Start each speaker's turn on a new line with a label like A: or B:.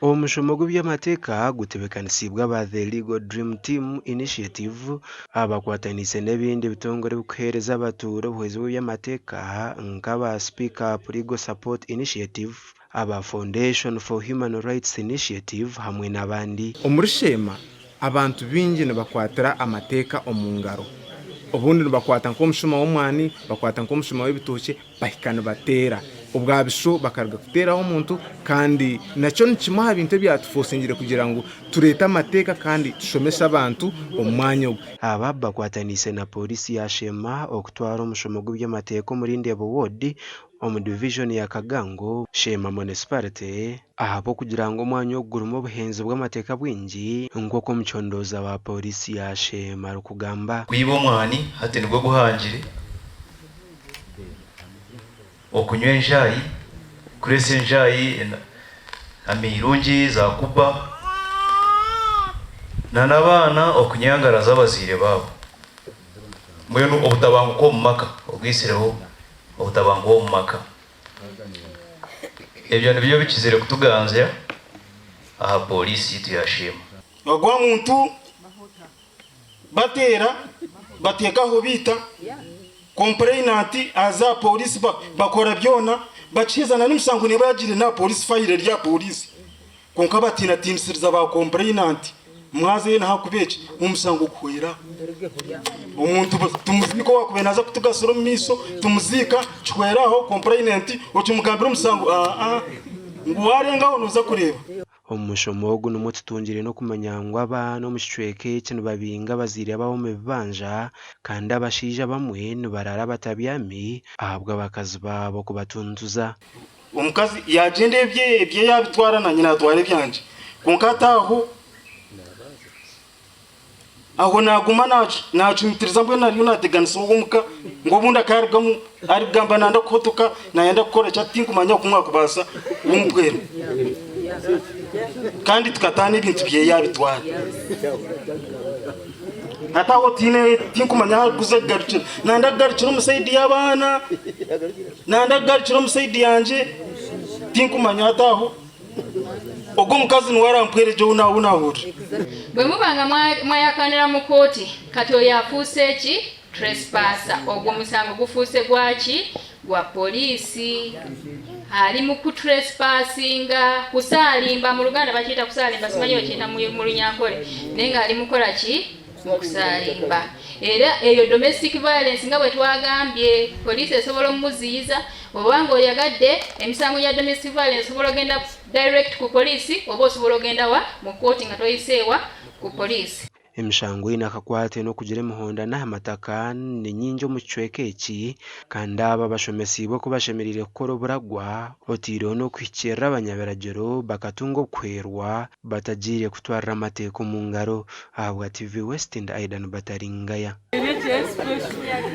A: Omushomo gw'eby'amateeka gutebeekanisiibwe aba The Legal Dream Team Initiative abakwataniise n'ebindi bitongore ebirikuheereza abatuura obuhwezi bw'eby'amateeka nk'aba Speak Up Legal Support Initiative, aba Foundation for Human Rights Initiative hamwe n'abandi.
B: Omuri Sheema, abantu baingi nibakwatira amateeka omu ngaro. Obundi nibakwata nk'omushuma w'omwani, bakwata nk'omushuma w'ebitookye bahika nibateera. Obwa bisho bakaruga kuteeraho omuntu kandi nakyo ni kimwe aha bintu ebyatufosingire kugira ngu tureete amateeka kandi tushomese abantu omu mwanya ogu.
A: Aba bakwataniise na Pooriisi ya Sheema okutwara omushomo gw'eby'amateeka omuri Ndeebo Ward omu divijoni ya Kagango, Sheema Municipality ahabw'okugira ngu omwanya ogu gurimu obuhenzi bw'amateeka bwingi nk'oku omucondooza wa Pooriisi ya Sheema arikugamba.
C: Kwiba omwani hati nigwo guhangire. Okunywa enjaayi, kureesa enjaayi amairungi, za kuba, na n'abaana okunyangaraza abazaire baabo. Mbwenu obutabanguko omu maka, obwitsireho obutabanguko omu maka. Ebyo nibyo bikizire kutuganzya aha pooriisi yaitu ya Sheema.
D: Ogwo muntu Bateera, bateekaho baita, complainant aza aha police bakora byona, bakiheza na n'emisango neeba yagiire n'aha police file eri aha police kwonka batiinatiinisiriza ba complainant mwazayo na ahakuba eki omushango guhwera aho. Omuntu tumuziika owaakubaire naaza kutugasira omu maisho tumuziika kihwera aho complainant okimugambira omushango aa ngu waarengaho nooza kureeba.
A: Omu mushomo ogu nimwo tutungire n'okumanya ngu abaana omu kicweka eki nibabinga abazaire baabo omu bibanja kandi abashaija abamwe nibaraara batabyami ahabw'abakazi baabo kubatuntuza.
D: Omukazi yaagyenda ebye ebye yaabitwara naanye naatwara ebyangye kwonka hati aho Aho naaguma naacumitiriza mbwenu ariyo naateganisa ow'omuka ngu obundi akaarugamu arikugamba nayenda kuhotoka nayenda kukora ki ati tinkumanya oku mwakubaasa kumuhwera kandi tukataana ebintu bye yaabitwara. Hati aho tihaine tinkumanya ahu arikuza kugarukira nayenda kugarukira omu sayidi y'abaana nayenda kugarukira omu sayidi yangye tinkumanya hati aho. Ogwo omukazi niwe arampwere gye ou naahurira.
E: Bwe muba nga mwayakanira mu kooti, kati oyo afuuse ki? Trespasser. Ogwo omusango gufuuse gwa ki? Gwa poliisi. Ali mu ku trespassinga, kusaalimba, mu Luganda bakiyita kusaalimba, simanyi bakiyita mu Runyankore, naye nga ali mu kukola ki? Mu kusaalimba. Era eyo domestic violence nga bwe twagambye, poliisi esobola omuziyiza. Bw'oba ng'oyagadde, emisango gya domestic violence osobola ogenda direct ku poliisi oba osobola ogenda wa? Mu kkooti nga toyise wa? Ku poliisi.
A: Emishango eine akakwate n'okugira emihondano aha mataka ni nyingi omu kicweka eki kandi aba bashomesiibwe oku bashemereire kukora oburagwa oteireho n'okuhikiirira abanyabiragiro bakatunga okuhwerwa batagiire kutwarira amateeka omu ngaro. Ahabwa TV West ndi Aidan Bataringaya.